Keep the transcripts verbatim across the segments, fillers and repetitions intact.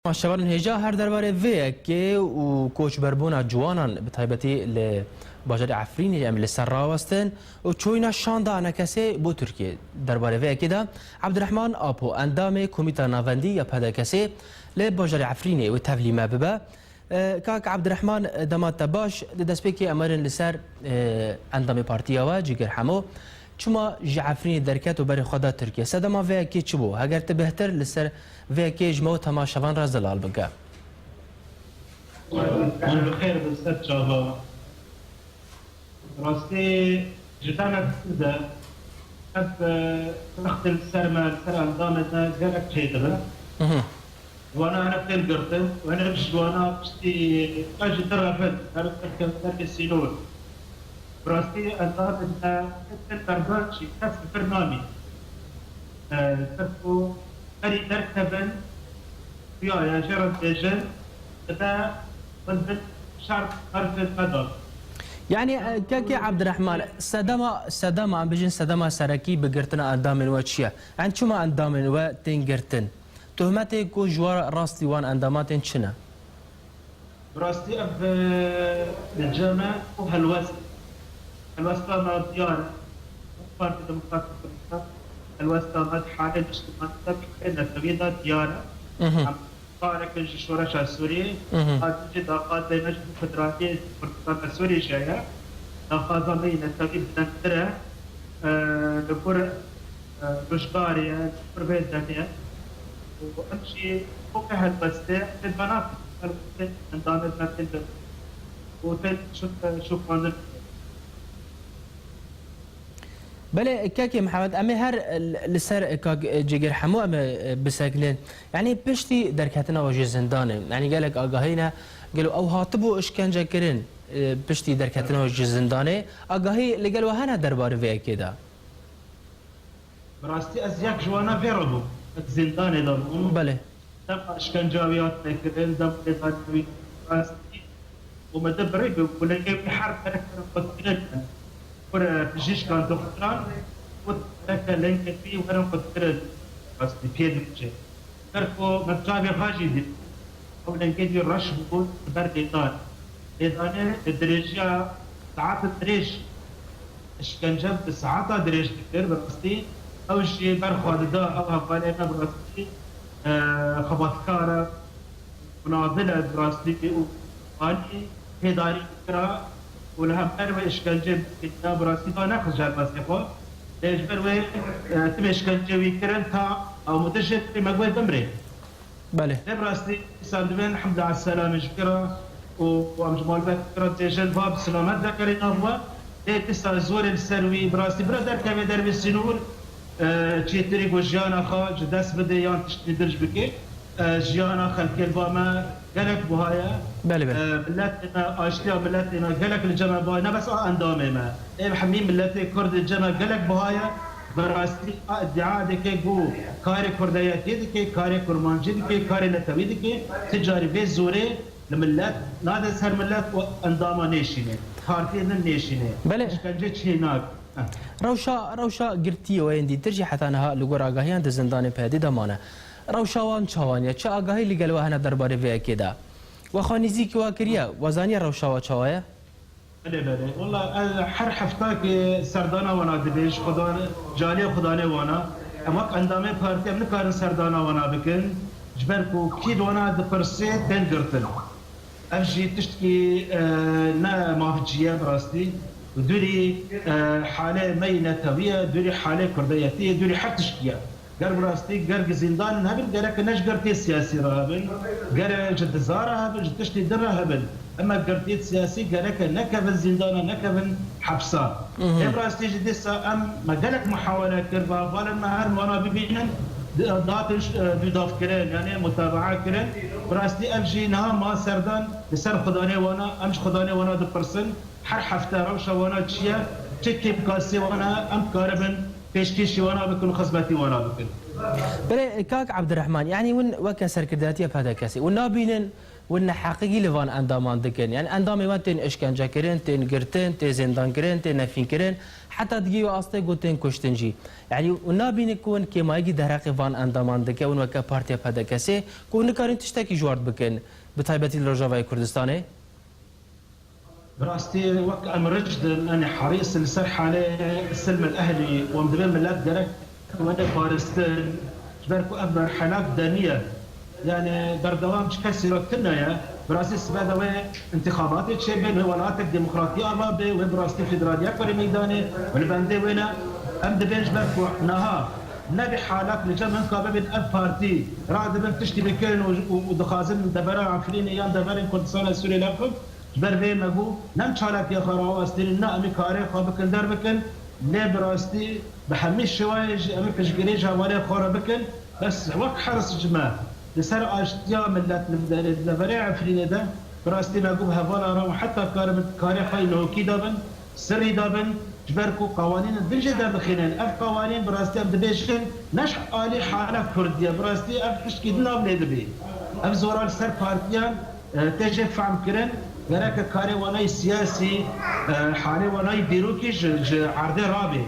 Şevan hêja her derbarê vê yekê û koçberbûna ciwanan, bi taybetî li bajarê Efrînê, em li ser rawestin û çoyna şanda enekesê bo Tirkiyê. Derbarê vê yekê de Abdurrahman Apo, endamê Komîta Navendî ya P D K'ê li bajarê Efrînê wê tevlî me bibe. E, Kak Abdurrahman, dema te baş. Di destpêkê em werin li ser, e, endamê partiya we, Cîgir Hemo. Çima ji Efrînê derket û berê xwe da Tirkiye? Sedema vê yekê çi bû? Heger tu bêhtir li ser vê yekê ji me û temaşevan re zelal bike. Em bi xêr bin ser çava. Rastî ji demek kûr de ev, e, rextên ser me, ser endamên me gelek çêdibe. Mhm. Wana hene tên girtin, û hene ji wana piştî me ji dir re bin, her derke, derke sînor. Bi rastî endamên me tên berdan jî kes li vir namî. E, ser ku herî derkevin, xuya ye jê re dibêjin, dibe bin bin şert herfên me de. Yanî, e, Kekê Abdurrahman, sedema, sedema, em bêjin sedema serekî bi girtina endamên we çi ye? Yanî çima endamên we tên girtin? Tohmetê ku ji we rastî wan endaman tên çi ne? Bi rastî ev, e, li cem e û helwest. Helwesta me diyar e. Partî Demokratîk Kurdistanê helwesta me di halê niştimanî de, di halê netewî de diyar e. Mhm. Em kareke ji şoreşa Sûriyê, mhm, hatî jî daxwazê me ji bo federaliyê Kurdistana Sûriyê jî heye. Daxwaza me yê netewî bilindtir e. E, li gor, e, rojdarê ye, li gor vê demê ye. Û em jî weke helbestê, em ê venaxin, helbestê endamê me tên de û tên şo-, şopandin. Belê, Kekê Mihemed, em ê her li ser Kak Cigir Hemo em ê bisekinin. Yanî piştî derketina we ji zindanê, yanî gelek agahî ne, gelo ew hatibû işkence kirin, e, piştî derketina we ji zindanê, agahî li gel we hene derbarê vê yekê de? Bi rastî ez yek ji wana vê re bûm. Ez zindanê de bûm. Belê. Dema işkenca wî hatine kirin, dema lêdanê wî rastî û me de birî bû, lengê wî her derek werin xwedkirin. Kur, e, pijîşkan, doxturan got, gereke lengê wî werin xwedkirin. Rastî pê diçe. Ger ku me çavê xwe jî dît, ew lengê wî reş bû li ber lêdan. Lêdanê li dirêjiya saeta dirêj, işkence bi saeta dirêj dikir, bi rastî ew jî ber xwe dida, ew hevalê me bi rastî, e, xebatkar e, munadil e bi rastî û anî hêdarî kira û li hember wê işkence bikirina, bi rastî da nexist ji helbestê xwe. Lê ji ber wê, e, tim êşkence wî kirin ta amûdişê me got bimrê. Belê. Lê bi rastî dîsa divên hemd û selamê ji kira û, û em ji malbet kira dibêjin va bi silamet vegerî nav we. Lê dîsa zorê li ser wî bi rastî bira derkeve dervê sînor, e, çêtirî ku jiyana xwe ji dest bide yan tiştî dirj bike. E, jiyana xelkê li ba me gelek buha ye. Belê, belê. E, miletê me, aştiya miletê me gelek li cem me buha ye. Ne bes a endamê me. Ê hemî miletê Kurd li cem me gelek buha ye. Bi rastî a îdia dike ku karê kurdeyetiyê dike, karê kurmancî dike, karê netewî dike. Ti carî vê zorê li milet nade ser milet û endama nêşîne. Partiyê din nêşîne. Belê. Îşkence çê nake. Rewşa, rewşa girtiyê we yên dîtir jî heta niha li gor agahiyan di zindanê P D de mane. Rewşa wan çawa ye? Çi agahî li gel we hene derbarê vê yekê de? We xwe nêzîkî we kiriye? We zaniye rewşa we çawa ye? Belê, belê. Wela ez her heftakê serdana wana dibê ji Xudan, ji aliyê Xudanê wana. Em wek endamê partî em nikarin serdana wana bikin. Ji ber ku kî li wana dipirsê tên girtin. Ev jî tiştkî, e, ne mafcî ye bi rastî. Dûrî, e, halê me yê netewî ye, dûrî halê kurdeyetî ye, dûrî her tişkî ye. Ger bi rastî, ger gi zîndan hebin, gereke ne ji girtiyê siyasî re hebin, gere ji diza re hebin, ji tiştê din re hebin. Ema girtiyê siyasî gereke nekevin zîndana, nekevin hepsa. Mhm. Ê bi rastî jî dîsa em, me gelek muhawele kir, bi hevalên me her wana bibînin, di-, dihatin, e, dûdavkirin, yanî mutabaa kirin. Bi rastî ev jî niha ma serdan li ser xudanê wana, em ji xudanê wana dipirsin, her hefte rewşa wana çi ye, çi kêmkasê wana em dikaribin pêşkêşî wana bikin û xizmetî wana bikin. Belê, Kak Abdurrahman, yanî hûn weke serkirdatiya P D K'ê, hûn nabînin Hûn neheqîkî li van endaman dikin. Yani endamê wan tên işkencekirin, tên girtin, tên zêndankirin, tên nefînkirin, heta digihî wê astê ku tên kuştin jî. Yani hûn nabînin ku hûn kêmayîkî derheqê van endaman dike, hûn weke partiya P D K S'ê, ku hûn nikarin tiştekî ji wan re bikin, bi taybetî li Rojavayê Kurdistanê? Bi rastî wek em ric din, em ê herîs li ser halê silmil ehlî û em dibê milet gerek were paristin, ji ber ku ev merhelak demî ye. Yani berdewam ji kesî re tune ye. Bi rastî sibe de wê intixabatê çêbin, wê welatek demokratî ava bê, wê bi rastî federaliyek were meydanê û li bendê wê ne. Em dibên ji ber ku niha nebê halak li cem hinka bibin ev partî radibin tiştî bikin û, û, û dixwazin devera Efrînê yan deverên Kurdistana Sûriyê lexin. Ji ber vê me got, ne em çalakiya xwe rawestînin, ne em ê karê xwe bikin derbikin, lê bi rastî bi hemî şêwayê jî em ê piştgirî ji hevalê xwe re bikin. Bes wek heris ji me li ser aştiya milet li, li, li deverê Efrînê de bi rastî me got bi hevala re û heta karibin karê xwe yê nokî de bin, sirrî de bin, ji ber ku qawanînên din jê derdixînin. Ev qawanîn bi rastî em dibêjin ne ji alî hala Kurdî ye, bi rastî ev tiştkî din nav lê dibî. Ev zora li ser partiyan e, tê jê fehm kirin, gereke karê wanayî siyasî, e, halê wanayî dîrokî ji, ji erdê rabê.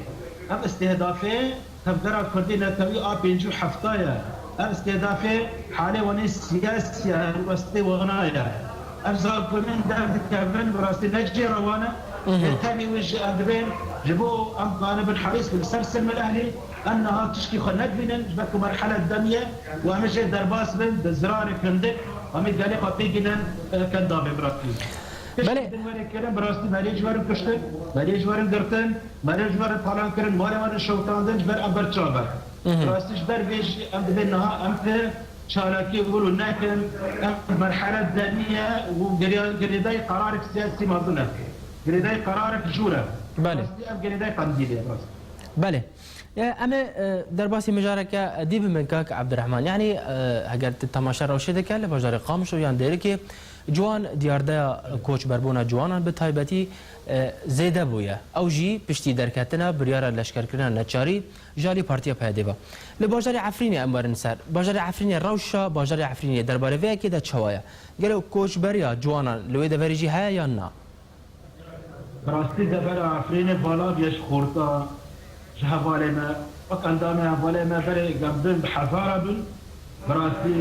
Ev îstîhdafê tevgera Kurdî netewî a pêncî û hefta ye. Ev îstîhdafê halê wanayî siyasî ye, helwestê wana ye. Ev zagonên derdikevin, bi rastî ne cêra wan e. Lê tenê wê jî em dibên, ji bo em kanibin herîs bin li ser silmil ehlî, em niha tişkî xwe nedibînin, ji ber ku merhele demî ye û em ê jê derbas bin, bi zirarek hindik, em ê gelê xwe têgînin, e, kendavê bi rastî. Belê. Tiştên din were kirin, bi rastî merê ji werin kuştin, merê ji werin girtin, merê ji werin talan kirin, malê werin şewitandin, ji ber em ber çav e. Bi rastî ji ber vê jî em dibên niha em ti çalakiyê wilo nekin, em merhele demî ye û girê-, girêdayî qerarek siyasî mezin e. Girêdayî qerarek jûr e. Belê. Bi rastî ev girêdayî qendîlê ye, bi rastî. Belê. E, em ê, e, derbasî mijareke dî bimin, kak Ebdirehman. Yanî, e, heger tu temaşe rewşê dike li bajarê Qamişlo yan Dêrikê, ciwan diyardeya koçberbûna ciwanan bi taybetî, e, zêde bûye. Ew jî piştî derketina biryara leşkerkirina neçarî ji alî Partiya P Y D'ê ve. Li bajarê Efrînê em werin ser. Bajarê Efrînê, rewşa bajarê Efrînê derbarê vê yekê de çawa ye? Gelo koçberiya ciwanan li wê deverê jî heye yan na? Bi rastî devera Efrînê vala bûye ji xorta, ji hevalê me. Wek endamê hevalê me berê gem bin bi hezara bin. Bi rastî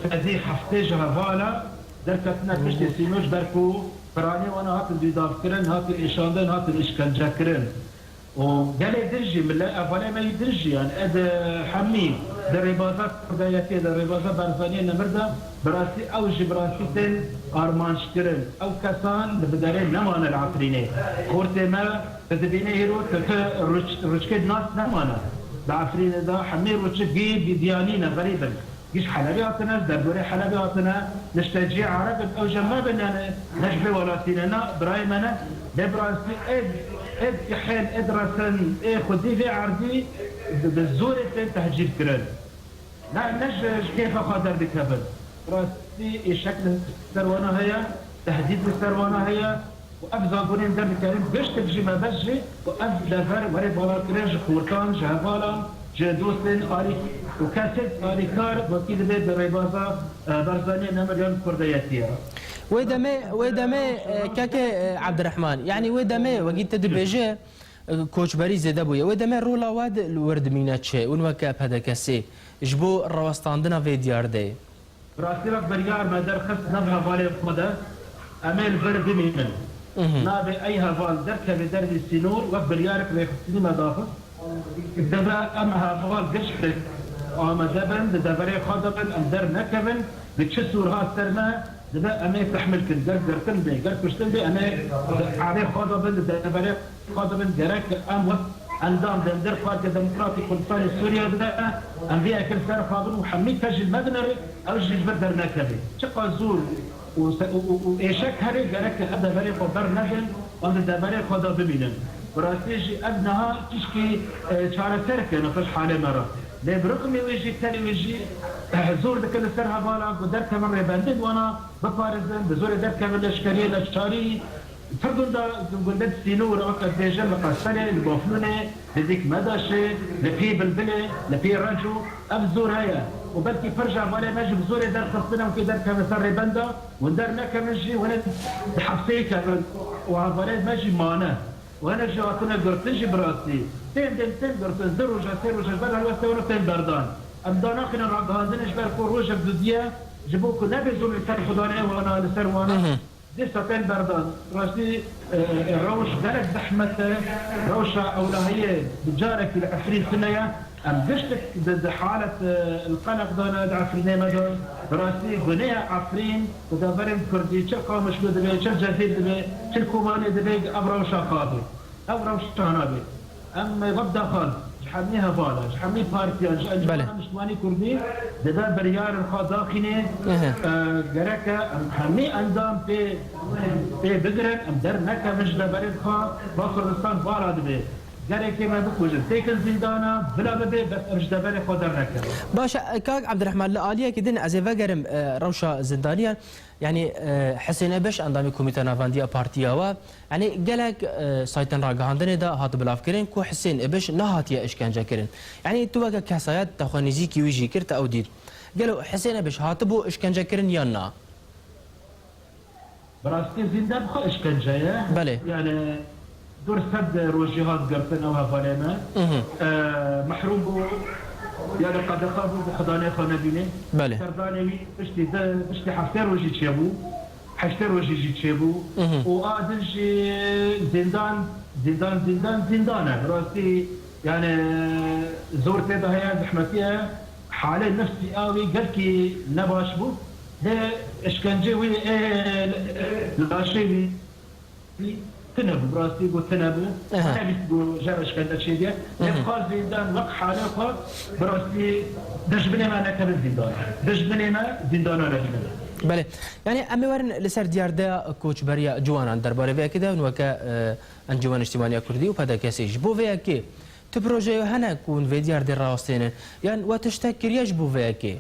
sedî heftê ji hevala derketine piştî sînor ji ber ku piranî wana hatin dûdavkirin, hatin êşandin, hatin îşkencekirin. Û gelê din jî, mile-, hevalê me yî din jî, yani, ê di hemî di rêbaza kurdayetiyê de, rêbaza Barzaniyê nemir de, bi rastî ew jî bi rastî tên armanc kirin. Ew kesan li bi derê nemane li Efrînê. Xortê me, tu dibînî hîro tu, tu ruç-, ruçkê nas nemane. Di Efrînê de hemî ruçik gî bi diyanî ne, xerîb in. Giş Helebê hatine, ji derdorê Helebê hatine, nişteciyê Ereb in, ew jî me bin, yani ne ji vê welatî ne, na birayê me ne. Lê bi rastî ê, ê dihên, ê diresin, ê xwedî vê erdî bi, bi zorê tên tehcîr kirin. Ne, ne ji, ji kêfa xwe derdikevin. Bi rastî êşek li ser wana heye, tehdîd li ser wana heye. Û ev zagonên derdikerin, giştek jî mebest jî, û ev dever were balakirin ji xortan, ji hevalan, ji dostên alî û kesên alîkar wekî dibe bi rêbaza, e, Barzaniyê nemir yan kurdayetiyê re. Wê demê, wê demê, e, kekê, e, Ebdirehman, yanî wê demê wekî tu dibêje, e, koçberî zêde bûye. Wê demê rola we di, li wir dimîne çi? Hûn weke P D K S'ê ji bo rawestandina vê diyardeyê? Bi rastî re biryar me derxist nav hevalên xwe de, em ê li vir bimînin. Mhm. Nabê ey heval derkeve dervî sînor, wek biryarek rêxistinî me daxist. Dibe em heval giştek amade bin, di deverê xwe de bin, em dernekevin, di çi sûr hat ser me, dibe em ê tehmil kin. Ger girtin bê, ger kuştin bê, em ê di evê xwe de bin, di deverê xwe dibin, gerek em wek endam di hundir Partiya Demokratîk Kurdistanê Sûriye de em vê yekê li ser xwe bin û hemî kes jî li me binere, ew jî ji vir dernekeve. Çiqas zor û se-, û, û, û êşek hebe, gerek ev deverê xwe bernedin, em di deverê xwe de bimînin. Bi rastî jî ev niha tişkî, e, çareserek e nifş halê me re. Lê bi rixmê wê jî, tenê wê jî, e, zor dike li ser hevalan ku derkevin rêbendên wana biparêzin, bi zorê derkevin leşkeriyê neçarî, Pir gunda gundên sînor, weke dibêjin li Qeselê, li Baflûnê, li Dîk Medaşê, li Pî Bilbilê, li Pî Reco, ev zor heye. û belkî pir ji hevalê me jî bi zorê derxistine û kê derkevin ser rêbenda, hûn dernekevin jî hûn ê di hepseyê kevin û hevalê me jî mane. Û hene jî hatine girtin jî bi rastî. Tên, tên, tên girtin. Du roja, sê roja ji ber helwestê wan tên berdan. Em danaxînin ragihandinê ji ber ku rojek dudiye ji bo ku nebê zulm li ser xudanê wana, li ser wana. Dîsa tên berdan. Rastî, e, e, rewş gelek zehmet e. Rewşa ewlahiyê bi carekî li Efrîn tune ye. Em giştik di, di halet, e, li qeleq de ne di Efrînê me de. Bi rastî gunê ye Efrîn, di deverên Kurdî, çi Qamişlo dibe, çi Cezîr dibe, çi Kobanê dibe, ev rewşa xabe. Ev rewşa nabe. Em wek daxwaz ji hemî hevala, ji hemî partiyan, ji Encûmena Niştimanî Kurdî dibe biryarên xwe daxînê. Ehe. E, gereke em hemî endam pê, pê bigirin, em dernekevin ji deverên xwe, va Kurdistan bala dibe. Gereke me bikujin, têkin zîndana, bila bibe, bes em ji deverê xwe dernekevin. Baş e, kak Ebdirehman, li aliyekî din ez ê vegerim, e, rewşa zindaniyan. Yanî, e, Hisên Ebiş endamê Komîteya Navendiya Partiya we, yanî gelek, e, saytên ragihandinê de hat bilavkirin ku Hisên Ebiş nehatiye îşkence kirin. Yanî tu weke kesayet te xwe nêzîkî wî jî kir, te ew dît. Gelo Hisên Ebiş hatibû îşkence kirin yan na? Bi rastî zînde bi xwe îşkence ye. Belê. Yani, dor sed rojî hat girtin ew hevalê me. Mhm. E, mehrûm bû, yani qedexa bû, bi xudanê xwe nebîne. Belê. Serdanê wî piştî de, piştî heftê rojî çêbû. Heştê rojî jî çêbû. Mhm. Û a din jî zîndan, zîndan, zîndan, zîndan e. Bi rastî, yani, zor tê de heye, zehmetî ye. Halê nefsî a wî gelkî nebaş bû. Lê îşkencê wî, ê, laşê wî tune bû, bi rastî got tune bû. Aha. Nebîst bû, jer îşkence çêdiye. Lê Mhm. xwar zîndan wek halê xwe, bi rastî dijminê me nekevin zîndan. Dijminê me zîndana nebînin. Belê. Yani em ê werin li ser diyardeya koçberiya ciwanan derbarê vê yekê de hûn weke, e, Encûmena Niştimaniya Kurdî û P D K S ji bo vê yekê tu projeyê hene ku hûn vê diyardê rawestênin? Yan we tiştek kiriye ji bo vê yekê?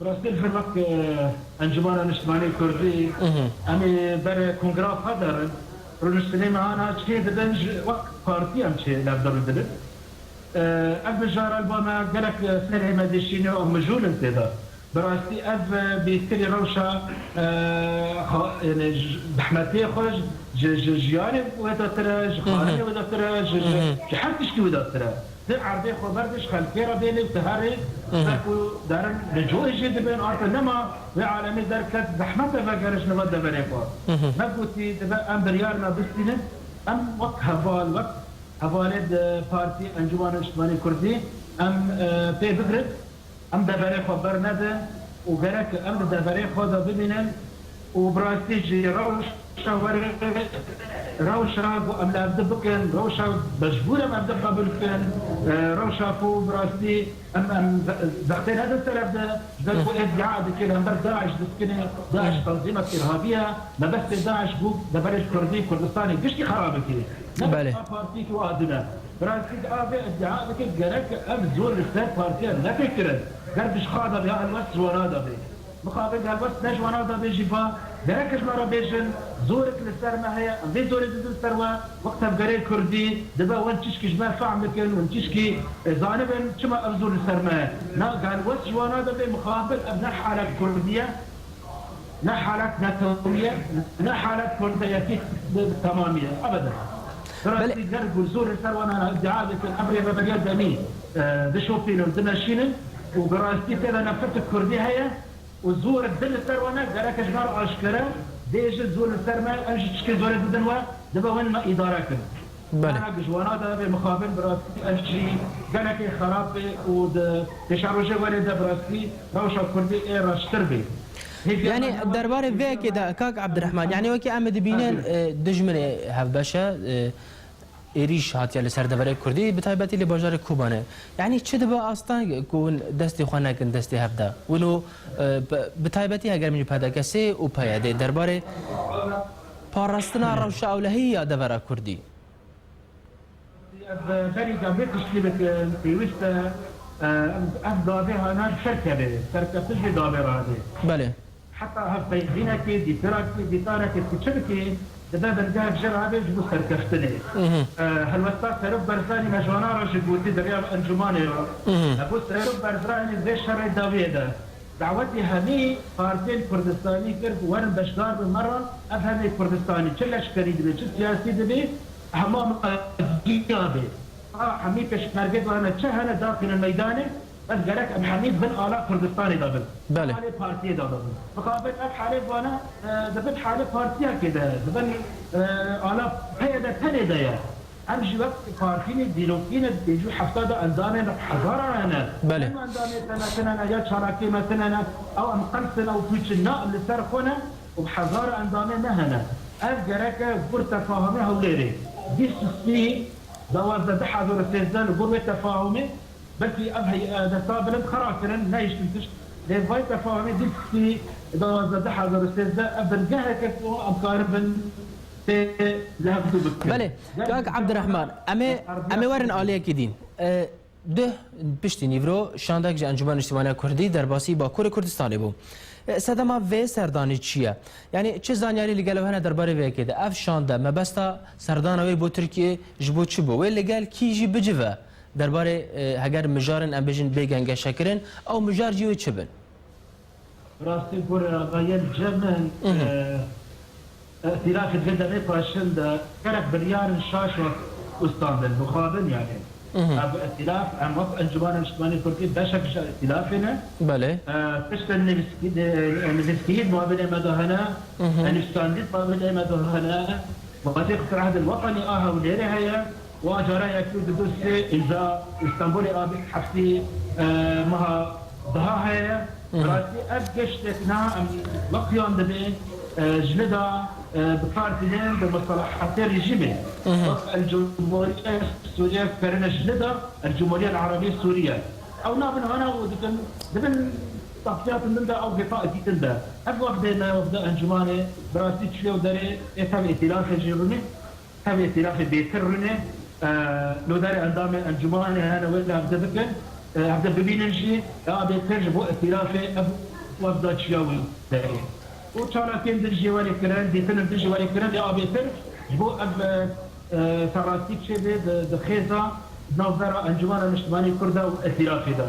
Bi rastî li vir wek, e, Encûmena Niştimanî Kurdî, Mhm. em ê ber kongra xwe derin. Rûniştinê me hana çê dibin, ji wek partî em çê levdorî dibin. E, ev mijara li ba me gelek, e, serê me dişîne û mijûl in tê de. Bi rastî ev, e, bêtirî rewşa, e, xa-, yani ji zehmetê xwe, ji, ji, ji jiyanê wê de tire, ji Mhm. xanimê wê de tire, ji, ji, Mhm. ji her tiştî wê de tire. Di erdê xwe berdê ji xelkê re bênê û tu herê, Mhm. wek ku derin li coyê jê dibin, arte nema wê alemê derket, zehmet e vegerin ji nava deverê xwe. Mhm. Me gotî, dibe em biryar me bistînin, em wek heval, wek hevalê di partî Encûmena Niştimanî Kurdî, em, e, pê bigirin, em deverê xwe bernedin û gerek em di deverê xwe de bimînin. Û bi rastî jî rewşa werê, rewşa ku em li hev di bikin, rewşa mecbûr em hev di qebûl bikin, e, rewşa ku bi rastî em, em ze-, zextê nedin ser hev di, ji ber ku Hı. îdîa dike li hember DAIŞ diskine, DAIŞ Hı. tenzîmek îrhabî ye, mebestê DAIŞ bû deverê Kurdî, Kurdistanê giştî xera bike. Ne Belê. Partiyekî wa dine. Bi rastî di avê îdîa dike gerek em zor li ser partiya nefikirin. Ger bi ji xwe de bê, ya helwest ji wana de bê. Mixabin helwest ne ji wana de bê jî va, gerek ji me re bêjin, zorek li ser me heye, em vê zorê didin ser we, wek tevgerê Kurdî, dibe win tişkî ji me fehm bikin, win tişkî, e, zanibin, çima ev zor li ser me ye. Na, helwest ji wana de bê mixabin, ev ne halek Kurdî ye, ne halek netewî ye, ne halek Kurdiyetî bi, bi temamî ye. Ebeden. Bi Belê. rastî ger ku zor li ser wana îdîa dikin, ev rêveberiya demî, e, dişopînin, dimeşînin û bi rastî tê de nefret Kurdî heye, û zor din li ser we ne, gerek ji me re aşkere bêjin, zor li ser me, em jî çikê zorê didin we, dibe win me îdare kin. Belê. Hana ji wana de bê mixabin bi rastî ev jî gelekê xerab bê û di pêşerojê welê de bi rastî rewşa Kurdî ê reştir bê. Hêviya Yani me ne derbarê vê yekê de, kak Ebdirehman, yani wekî em dibînin, Tabii. e, dijminê hevbeş e, e, êrîş hatiye li ser deverê Kurdî, bi taybetî li bajarê Kobanê. Yanî çi dibe asta ku hûn destê xwe nekin destê hev de? Wilo, e, bi, bi taybetî heger min P D K S û P Y D derbarê parastina rewşa ewlehî ya devera Kurdî. Ev, e, berî ka vê tiştî bikin, pêwîst e, e, ev gavê hana serkeve, serkeftin vê gavê radê. Belê. Heta hevpeyvînekê, dîtarekê, dîtarekê ku çi bikê, dibe bingehek jê re hebe ji bo serkeftinê. E, helwesta Serok Barzanî me ji wana re jî gotî di rêya encûmanê re. Evo Serok Barzanî vê şerê dawiyê de dawetî hemî partiyên Kurdistanî kir ku werin beşdar bin me re, ev hemî Kurdistanî çi leşkerî dibe, çi siyasî dibe, hema me giya bê. Ha, hemî pêşmergê dane çi hene daxînin meydanê, bes gerek em hemî bin ala Kurdistanê de bin. Belê. Alê partiyê de bin. Mixabin ev halê vane, e, di bin halê partiyekê de, di bin, e, ala P Y D tenê de ye. Em jî wek partînê dîrokî ne, dê jû hefta de endamên hezara hene. Belê. Em endamê te me tine ne, ya çalakê me tine ne, ew em qelsin, ew pûçin, na em li ser xwe ne û bi hezara endamê me hene. Ev gereke gor tefahumê Hewlêrê. Bîst û sî, dawazde du hezar û sêzdeh li gor wê tefahumê, belkî ev hey-, e, desta bilind xera kirin, nehiştin tişt. Lê vay tefahumê bîst û sî, dawazde du hezar û sêzdeh, ev bingeheke ku em karibin tê li hevdû bikin. Belê, Gel- kak Abdurrahman, em ê, em ê werin aliyekî dîn. E, duh piştî nîvro şandek ji Encûmena Niştimaniya Kurdî derbasî Bakurê Kurdistanê bû. E, sedema vê serdanî çi ye? Yanî çi zanyarî li gel we hene derbarê vê yekê de? Ev şande mebesta serdana wê bo Tirkiyê ji bo çi bû? Wê li gel kî jî bicive? Derbarê, e, heger mijarên, em bêjin, bê gengeşekirin, ew mijar cî wê çi bin? Rastî gor rayên cem in, Mhm. e, îtîlafê vê demê paşin de gerek biryarin şaş wek û standin, mixabin yani. Mhm. Ev îtîlaf, em wek Encûmena Niştimanî Kurdî beşek ji îtîlafê ne. Belê. E, piştên nivîskî-, e, nivîskî di mabênê me de hene, Mhm. e, nivîsandî di mabênê me de hene, wextê qisir ehdil wetanî a Hewlêrê heye, û a cara yekî û du du sê îmza Îstanbulê a bîst heftî, e, meha daha heye. Mhm. Rastî ev giştek niha em weqiyan dibê, e, ji li da, e, bi kar tînin bi musalahetê rejîmê. Mhm. Wek El Cumhuriye Suriye kerine ji li da, El Cumhuriye El Arabiye Suriye. Ew nabin hana û dikin, dibin taqiyatin din de ew vêpa dîtin de. Ev wexdê me, wexda encûmanê, bi rastî çûye û derê ê tev îtîlafê jî rûnî. Tev îtîlafê bêtir rûnê, e, nodarê endamê encûmanê hene wê li hevde bikin, e, hevde bibînin jî, ya bêtir ji bo îtîlafê ev wefda çiya wî derê. Û çalakiyên din jî werê kirin, dîtinên din jî werê kirin, ya bêtir ji bo ev, e, e, serrastî çêbê di, di xêza navbera Encûmena Niştimanî Kurda û îtîlafê de.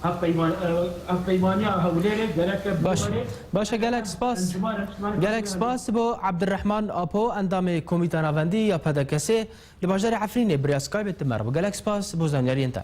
Ev peyman-, e, ev peymaniya Hewlêrê gereke Baş, biwere. Baş e, gelek spas. Encûmena Niştimanî Gelek Kurda spas bo Abdurrahman Apo, endamê Komîta Navendî ya P D K S'ê li bajarê Efrînê bi rêya Skypeê di me re bû. Gelek spas bo zanyariyên te.